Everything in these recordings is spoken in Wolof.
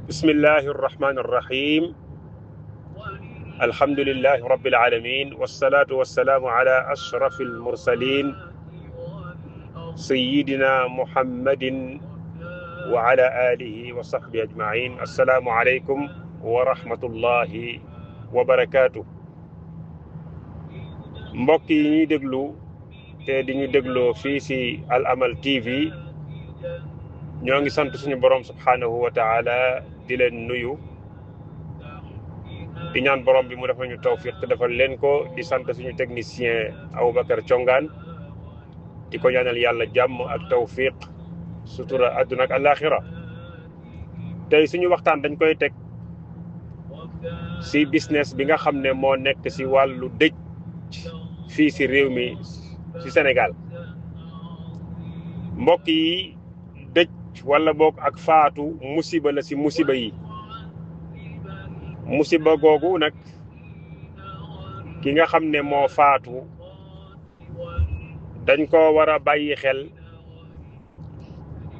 بسم الله الرحمن الرحيم الحمد لله رب العالمين والصلاة والسلام على أشرف المرسلين سيدنا محمد وعلى آله وصحبه أجمعين. السلام عليكم ورحمة الله وبركاته. mbokk yi ñuy déglu te di ñu dégloo fii si Al Amal TV ñoo ngi sant suñu borom subhanahu wa taala di leen nuyu di ñaan borom bi mu defal ñu tawfiq te defal leen ko. di sant suñu technicien Aboubacar Thiongaan di ko ñaanal yàlla jàmm ak tawfiq sutura àdduna ak alaxira. tey suñu waxtaan dañ koy teg si business bi nga xam ne moo nekk si wàllu dëj fii si réew mi si Sénégal. mbokk yi, dëj wala boog ak faatu musiba la si musiba yi. musiba googu nag ki nga xam ne moo faatu dañ ko war a bàyyi xel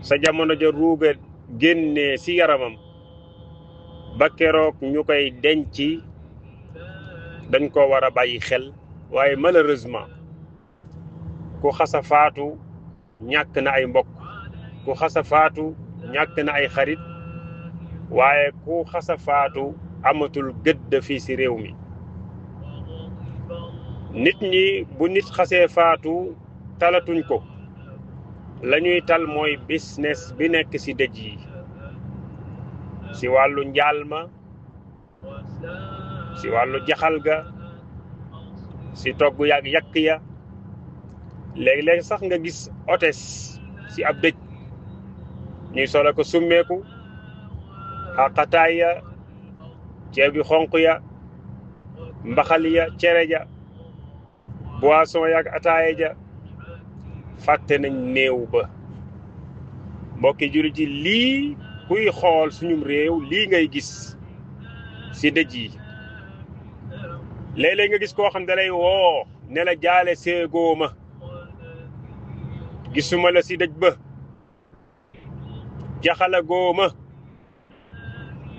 sa jamono ja ruuga génnee si yaramam ba keroog ñu koy denc dañ ko war a bàyyi xel. waaye malheureusement ku xasa faatu ñàkk na ay mbokk, ku xasa faatu ñàkk na ay xarit, waaye ku xasa faatu amatul gëdd fii si réew mi. nit ñi bu nit xasee faatu talatuñ ko, la ñuy tal mooy business bi nekk si dëj yi, si wàllu njaal ma, si wàllu jaxal ga, si togg yaag yàq ya. léeg-léeg sax nga gis hôtesse si ab dëj ñuy solo ko summeeku, xaqataay ya, ceeb yu xonq ya, mbaxal ya, cere ja, boisson yaag ataaya ja, fàtte nañ néew ba. mbokki jullit yi, lii kuy xool suñum réew lii ngay gis si dëj yi. léeg-léeg nga gis koo xam da lay woo ne la jaale seegooma, gisuma la si dëj ba, jaxala gooma.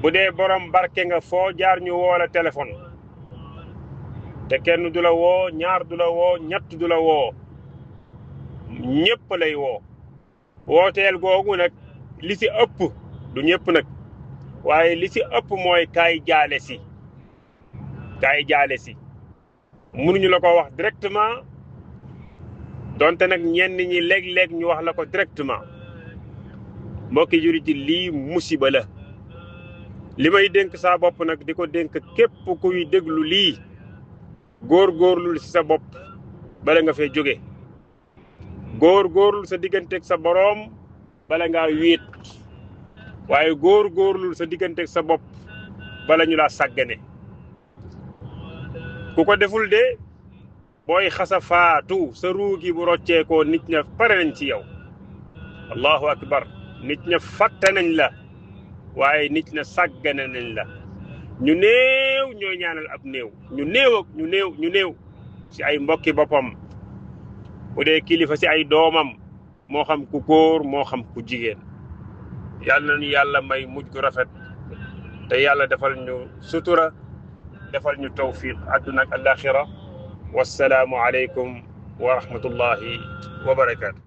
bu dee borom barke nga foo jaar ñu woo la téléphone, te kenn du la woo, ñaar du la woo, ñett du la woo, ñëpp lay woo. wooteel googu nag li si ëpp, du ñëpp nag, waaye li si ëpp mooy kaay jaale si. kaay jaale si mënuñu la ko wax directement, donte nag ñenn ñi léeg-léeg ñu wax la ko directement. mbokki jurit yi, lii musiba la. li may dénk saa bopp nag di ko dénk képp kuy déglu lii, góor-góorlul si sa bopp bala nga fee jóge. góor-góorlul sa digganteeg sa boroom bala ngaa wéet, waaye góor-góorlul sa digganteeg sa bopp bala ñu laa sàggane. ku ko deful de booy xasa faatu sa ruugi bu rocceekoo nit ña pare nañ ci yow. allahu akbar. nit ña fàtte nañ la, waaye nit ña sàggane nañ la. ñu néew ñooy ñaanal ab néew, ñu néew si ay mbokki boppam, bu dee kilifa si ay doomam, moo xam ku góor moo xam ku jigéen. yàlla nañu yàlla may mujj gu rafet, te yàlla defal ñu sutura, defal ñu tawfiq àdduna ak alaxira. wassalaamu aleykum wa rahmatullahi wa barakaatu.